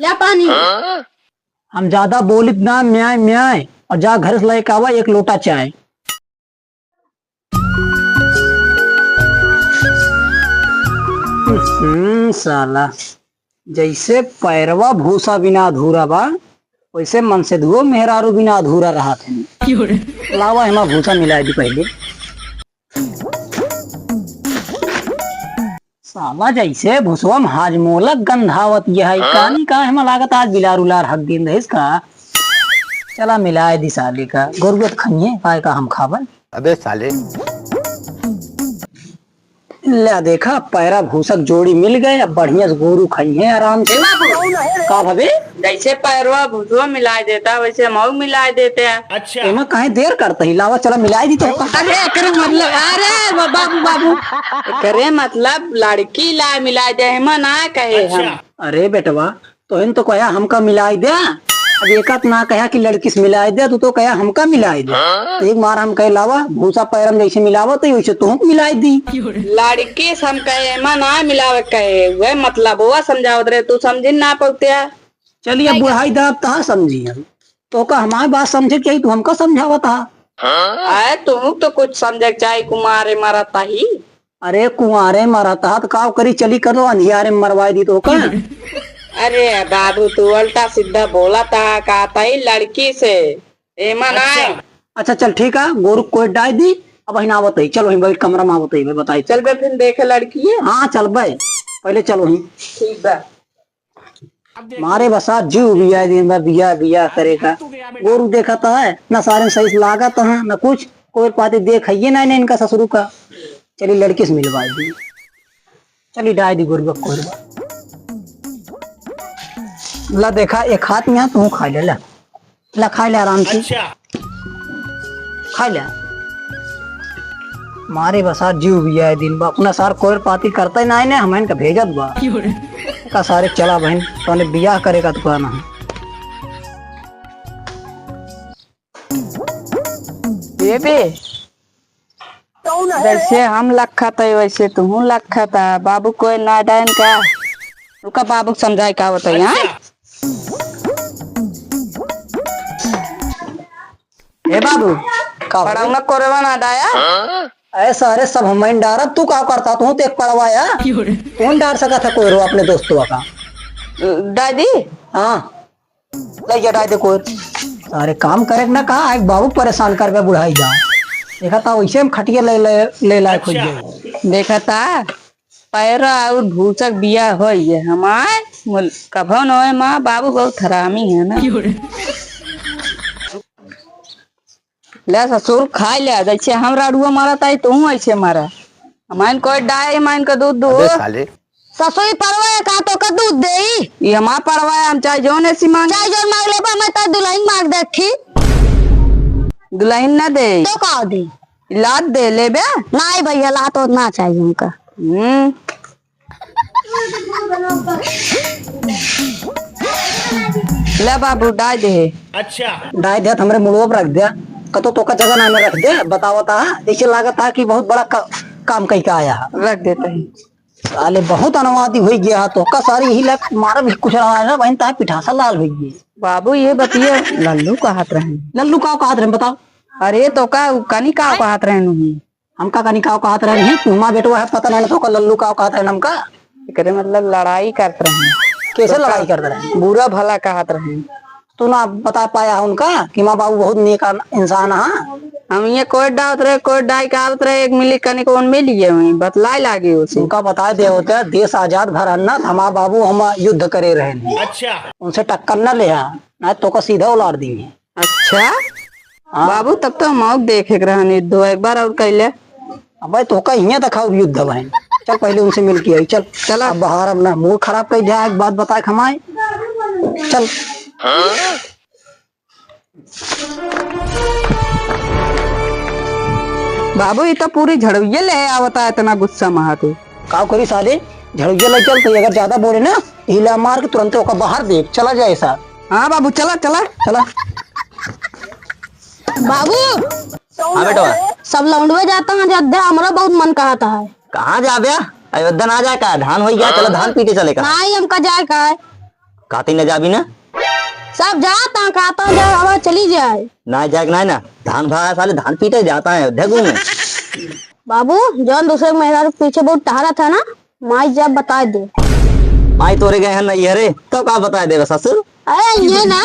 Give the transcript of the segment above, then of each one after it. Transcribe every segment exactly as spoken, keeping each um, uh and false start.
क्या पानी? हम ज्यादा बोलित ना, म्याय म्याय, और जा घर से लेके आवा एक लोटा चाय। हम्म, साला, जैसे पैरवा भूसा बिना अधूरा बा, वैसे मनसेधुओ मेहरारू बिना अधूरा रहत है। लावा, हमार भूसा मिलाइ दी पहिले। साला जैसे भुसवा में हाजमोला गंधावत यह है, कानी का हमें लागत आज बिलार उलार हक दिन रहिस का। चला मिलाए दी साले का, गोरुआ त खइहे, काय का हम खाबन। अबे साले। ले देखा, पैरा भूसक जोड़ी मिल गए, अब बढ़िया से गोरू खइहे आराम से। ए बाबू। का भवे? जैसे पैरवा भुसवा मिलाए देता, वैसे हम मिलाए देते हैं। अच्छा। एमा काहे देर करत ही? लावा, चला मिलाइ दी तो का। अरे, एकरे मतलब, अरे, बा-, बाबू, बाबू। एकरे मतलब लड़की ला मिलाइ दे, एमा ना कहे हम। अच्छा। अरे बेटवा, तोहिन तो कहा हमका मिलाइ दे। अब एका त ना कहा कि लड़की से मिलाइ दे, तू तो कहा हमका मिलाइ दे। हाँ? तो एक बार हम कहे लावा, भूसा पैरम जैसे मिलावा तो वैसे तुहूँ मिलाइ दी। लड़की से हम कहे, एमा ना मिलावे कहे, वह मतलब वो समझावत रहे, तू समझी ना पौते। चलिए, अब बुढ़ाई दा, अब कहाँ समझी हम? तो का हमारी बात समझे के, तू हमका समझावत हा? अरे, तू तो कुछ समझे के चाही, कुमारे मरत ही। अरे, कुंवारे मरत हा, तो का करी, चली कर दो, अंधियारे में मरवाई दी तो का? अरे बाबू, तू उल्टा सीधा बोलत हा, कहत ही लड़की से, एमा ना। अच्छा। अच्छा, चल ठीक है, गोरू कोई डाय दी, अब वहीं आवत ही, चल वहीं बैठ, कमरा में आवत ही, मैं बताई। चल बे, फिर देखे लड़की है। हाँ, चल बे, पहले चल वहीं। ठीक बा। मारे बसा जीव बिया दिन बा बिया बिया करे का। गोरू देखत है ना सारे सही से लागत है ना कुछ। कोई पाती देख है ये ना इनका ससुरु का। चली लड़की से मिलवाई दी। चली डाय दी गोरुआ कोरबा। ला देखा एक हाथ में तू खा ले ला। ला खाइ ले आराम से। अच्छा। खाइ ले। मारे बा सार जीव बिया है दिन बा, अपना सार कोयर पाती करता ही ना है ने, हम इनका भेजत बा। क्यों रे? का सारे चला बहन, तोने बियाह करे का दुकान है। बेबे, जैसे हम लखत है, वैसे तुहूँ लखत है। बाबू कोई ना डायन का? रुका, बाबू समझाए का होता है, हाँ? अच्छा। ए बाबू, का हो? पड़ौना कोरवा ना डाया? ऐसा, अरे सब हम डारब, तू का करता? तू तो एक पड़वाया। क्यों रे? कौन डार सकत है कोयरो अपने दोस्तवा का? दादी? हाँ। लइ जा, डाय दे कोई। अरे काम करे के ना कहा, एक बाबू परेशान करबे बुढ़ाई जा। देखा था वैसे हम खटिया ले, ले, ले लायक हो गए। देखा था, पैरा और भूसक बिया होई है हमार, मुल-, कभो न होए माँ, बाबू बहुत हरामी है ना। ले ससुर, खाइ ले, जैसे हम राड़ुआ मारत ही, तू ऐसे मारा। हमाइन कोई डाय, हमाइन का दूध दो। अबे साले। ससुर, ई पड़वा है, का तोका दूध देई? ई हमार पड़वा है, हम चाहे जौन ऐसी मांग। चाहे जौन मांग लेबा, मैं तो दुल्हन मांग देखी। दुल्हन ना दे। तो का दे? लात दे लेबे? नाहीं भैया, लात तो ना चाहिए हमका। हम्म। ले बाबू, डाय दे। अच्छा। डाय दे, हमरे मुड़वा पर रख दे। कतो तोका जगह ना में रख दे, बतावत हा, जैसे लागत हा कि बहुत बड़ा का-, काम कइ के आया हा। रख देते हैं। साले बहुत अनवादी होइ गया हा, तोका सारी यही लग मारा भी कुछ रहा है ना, बहन ताहे पिठासा लाल होइ गई। बाबू, ये बतिया लल्लू कहत रहे। लल्लू का कहत रहे, बताओ। अरे, तोका कनी का कहत रहे नहीं? हमका कनी काव कहत रहे नहीं, तुमा बेटवा है, पता नहीं तो का लल्लू काव कहत रहे हमका। एकरे मतलब लड़ाई करत रहे। कैसे लड़ाई करत रहे? बुरा भला कहत रहे। तू ना बता पाया है उनका कि माँ बाबू बहुत नेक इंसान है। हम ये कोट डालत रहे, कोट डाल के आवत रहे, एक मिली कनी कौन मिल गए हुई, बतलाए लागे उसे। उनका बताए दे होते, देश आजाद भर अन्ना, हमार बाबू हम युद्ध करे रहे नहीं। अच्छा। उनसे टक्कर न ले, ना तो का सीधा उलार दी। अच्छा? हाँ। बाबू, तब तो हम और देखे के रहन युद्ध, एक बार और कैले। अबे, तो का हियां देखाओ युद्ध बहन। चल, पहले उनसे मिल के आई, चल। चला। अब बाहर अब ना मूड खराब कर दिया, एक बात बताए खमाए। चल। बाबू, ये तो पूरी झड़ुइये ले आवता है, इतना गुस्सा में हाथ। का करी साले, झड़ुइया ले चल, तो अगर ज्यादा बोले ना, हिला मार के तुरंत ओका बाहर दे, चला जाए सा। हाँ बाबू, चला, चला। चला। बाबू, हाँ बेटवा। सब लौंडवे जाता है अयोध्या, हमरा बहुत मन कहता है। कहाँ जाबे? अयोध्या ना जाए का? धान होइ गया, चला धान पीटे चले का? नहीं, हमका जाए का है। काती न जाबी ना? सब जाता, काता जा, अब चली जाए। ना जाए के ना, ना। धान भरा है साले, धान पीटे जाता है, देखू में। बाबू, जौन दूसरे के मेहरारू के पीछे बहुत टहरा था ना, माई जब बता दे। माई तोरे गए हैं नहीं है रे, तो का बता दे ससुर? अरे, ये ना।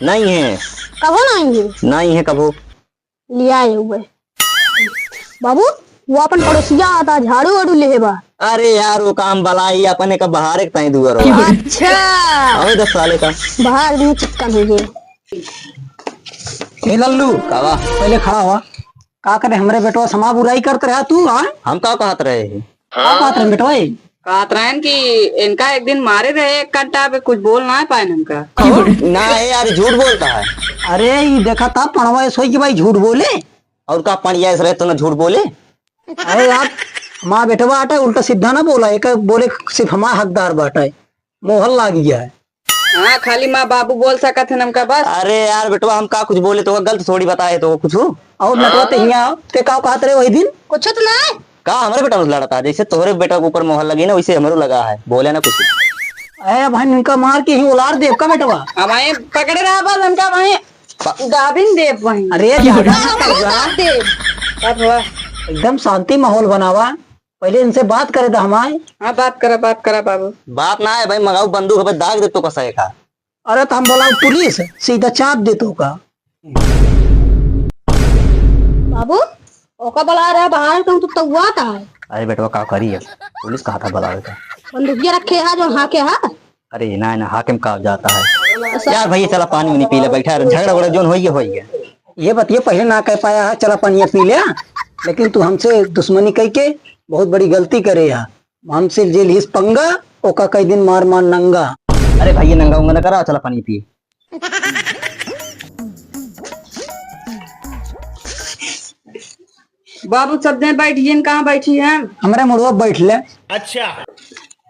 नहीं है। कबो नहीं है। नहीं है कबो। लिया आए हुए। बाबू, वो अपन पड़ोसिया आता, झाड़ू वाड़ू लेहे बा। अरे यार, वो काम बलाई अपने का बाहर एक ताई दुआर हो। अच्छा। अबे दस साले का। बाहर भी चिकन हो गए। ए लल्लू, कावा? पहले खड़ा हुआ। का करे हमरे बेटवा समा बुराई करत रहा तू, हाँ? हम का कहत रहे हैं? का कहत रहे बेटवा? कहत रहन कि इनका एक दिन मारे रहे एक कंटा पे, कुछ बोल ना पाए इनका। ना है यार, झूठ बोलता है। अरे, ई देखा था पणवा सोई कि भाई झूठ बोले। और का पणिया ऐसे रहे तो ना झूठ बोले? अरे यार, हमार बेटवा आटा उल्टा सीधा ना बोला, एक बोले सिर्फ हमार हकदार बाटा है, मोहर लाग गया है। हाँ, खाली माँ बाबू बोल सकत है हमका बस। अरे यार बेटवा, हम का कुछ बोले तो गलत थोड़ी बताए तो कुछ। और नटवा ते हियाँ, ते का कहत रहे वही दिन? कुछ तो नहीं। का हमरे बेटा में लड़ता है? जैसे तोहरे बेटा के ऊपर मोहर लगी ना, वैसे हमरो लगा है, बोले ना कुछ। ए भाई, इनका मार के ही उलार देव का बेटवा? अब भाई पकड़े रहा बस, हमका भाई प- दाबिन देव भाई। अरे दादा, दाब देव। अब हुआ। एकदम शांति माहौल बनावा, पहले इनसे बात करे तो हमारे। हाँ, बात करा, बात करा बाबू। बात ना है भाई, मगाऊ बंदूक है, दाग दे तो कसा है का? अरे तो हम बोला पुलिस, सीधा चाप दे तो का। बाबू, ओका बोला रहा बाहर, कहूँ तो तौआत है। अरे बेटवा, का करी अब? पुलिस कहा था बुलावे का? बंदूकिया रखे है जो हाँ के है। अरे ना ना, हाकिम का जाता है। अच्छा। यार भैया, चला पानी उनी पी ले, बैठा रहे, झगड़ा वगड़ा जोन होइए, होइए। ये बतिया पहले ना कह पाया है, चला पानी पी ले। लेकिन तू हमसे दुश्मनी कह के बहुत बड़ी गलती करे है। हमसे जे लिहिस पंगा, ओका कई दिन मार मार नंगा। अरे भैया, नंगा उंगा ना करा, चला पानी पी। बाबू, सब जने बैठ गए, कहाँ बैठी हैं? हमरे मुड़वा बैठ ले। अच्छा।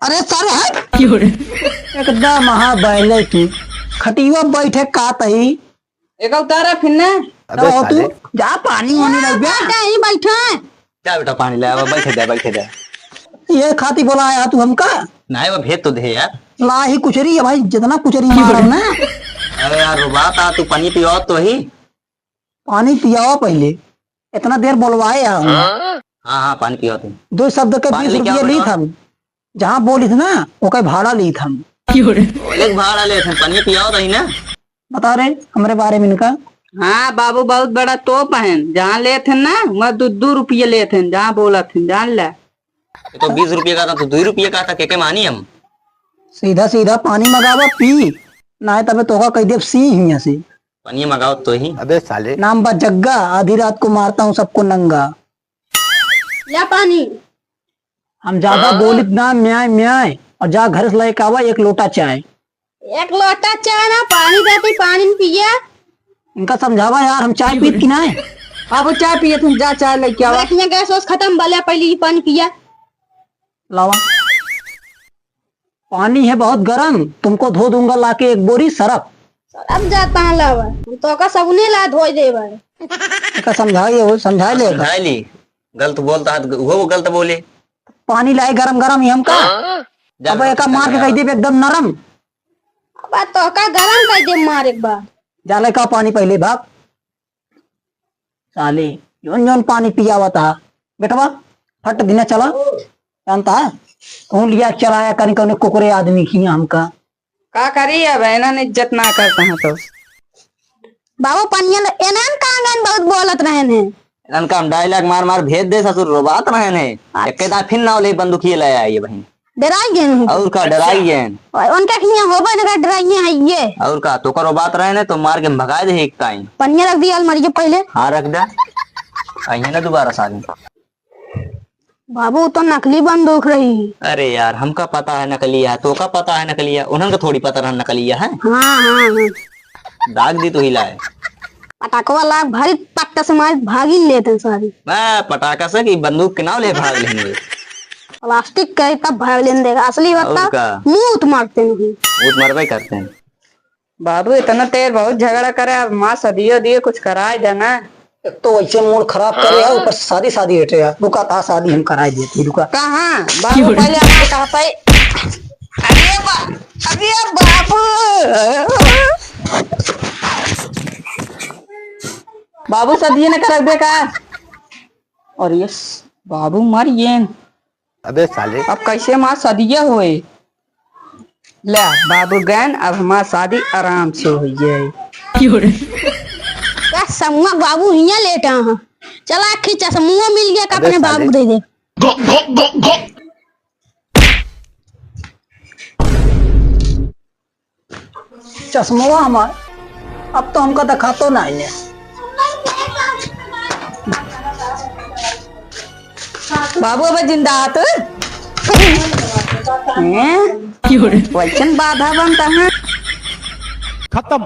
अरे सारे हट। क्यों रे? एकदम महा बैले की खटिया बैठे का तही। एक उतारा फिर ने। अबे तो तू साले। जा पानी वानी ला बे। बेटा, यहीं बैठे। जा बेटा, पानी ले आवा, बैठे दे, बैठे दे। ये खाती बोला आया तू हमका? नहीं, वो भेज तो दे यार। ला ही कुचरी है भाई, जितना कुचरी मारब ना। अरे यार, वो बात आ, तू पानी पियो तो ही। पानी पियावा पहले, इतना देर बोलवाए आ हम। हाँ, हाँ, पानी पियो तू। दो शब्द के पानी बीस लेके रुपये आओ लीत ना। हम। जहाँ बोलिस ना, ओके भाड़ा लीत हम। बोले के भाड़ा लेत हम, पानी पियाओ तो ही ना। बता रहे हमरे बारे में इनका। हाँ बाबू, बहुत बड़ा तोप है, जहाँ लेत है ना, वहाँ दो, दो रुपये लेत है, जहाँ बोलत है, जान ले। ये तो बीस रुपये का था, तो दो रुपये का था, के, के मानी हम? सीधा सीधा पानी मंगावा, पी, ना है तबे तोका कह देब सी हियाँ से। पानी मंगाओ तो ही। अबे साले। नाम बा जग्गा, आधी रात को मारता हूँ सबको नंगा। ला पानी। हम ज्यादा हाँ? बोलित ना, म्याय म्याय, और जा घर से लेके आवा एक लोटा चाय। एक लोटा चाय ना, पानी देती, पानी में पिया। इनका समझावा यार, हम चाय पीत की ना है। अब चाय पिए तुम, जा चाय लेके आवा। रखिए गैस वैस खत्म, भले पहले ही पानी पिया। लावा। पानी है बहुत गरम, तुमको धो दूंगा लाके एक बोरी सरफ। सरफ जाता है लावा, हम तो का सबने ला धोई देबे। एका समझाई हो, समझाई ले एका। समझाई ली, गलत बोलता है तो वो गलत बोले। पानी लाए गरम गरम ही हमका। हाँ? अब एका मार के कह देबे एकदम नरम। अब तो का गरम कह दे मार एक बार। जा लेका पानी पहले भाग। साले, जौन जौन पानी पियावत हा। बेटवा, फट दिना चला। जानता है? कहूँ लिया चलाया करी कौने कुकुरे आदमी की हमका। का करी अब, एनन इज्जत ना करता है तो। बाबू, पनिया ल-, एनन का आंगन बहुत बोलत रहन है। एनन का हम dialogue मार मार भेज दे ससुर, रोबात रहन है। अच्छा। एक दा फिर नाव ले बंदूकिये ले आई बहिन। डराई गए हैं। और का, डराई गए हैं। और उनका हियाँ होबे न कर, डराई हैं ये। और का, तो करो बात रहे ने, तो मार के भगा दे एक टाइम। पनिया रख दिया अलमारी के पहले। हाँ, रख दे। आइए ना दोबारा साले। बाबू, तो नकली बंदूक रही। अरे यार, हमका पता है नकली है, तो का पता है नकली है, उन्हन का थोड़ी पता रहा नकली है। हाँ, हाँ, हाँ। दाग दी तो हिलाए। पटाखवा लाग भारी पट्टा से मार भागी लेते हैं सारी। मैं पटाखा से कि बंदूक के नाव ले भाग लेंगे। प्लास्टिक के तब भाग लेने देगा, असली बात और था, का? मुंह तो मारते नहीं। मुंह तो मरबे करते हैं। बाबू, इतना तेर बहुत झगड़ा करे, अब माँ सदियो दिए कुछ कराए देना। एक तो वैसे मूड खराब करे है, ऊपर से शादी, शादी हटे है। रुका, कहा शादी हम कराए देते, रुका। कहाँ? बाबू, पहले आपको कहा पाई। अरे बा-, अरे बाबू। बाबू, सदिये न करबे का? और ये स-, बाबू मर गए। अबे साले। अब कैसे हमार सदिया होए? ले, बाबू गैन, अब हमार शादी आराम से हो जाए। का समुआ बाबू हियां लेटा हैं। चला, आखिर चश्मुआ मिल गया, का अबे अपने बाबू साले। दे दे। चश्मवा हमार, अब तो हमका दिखातो नहीं है। बाबू, अब जिंदा हाथ? हैं? क्यों रे? वैसन बाधा बनता है। खत्म।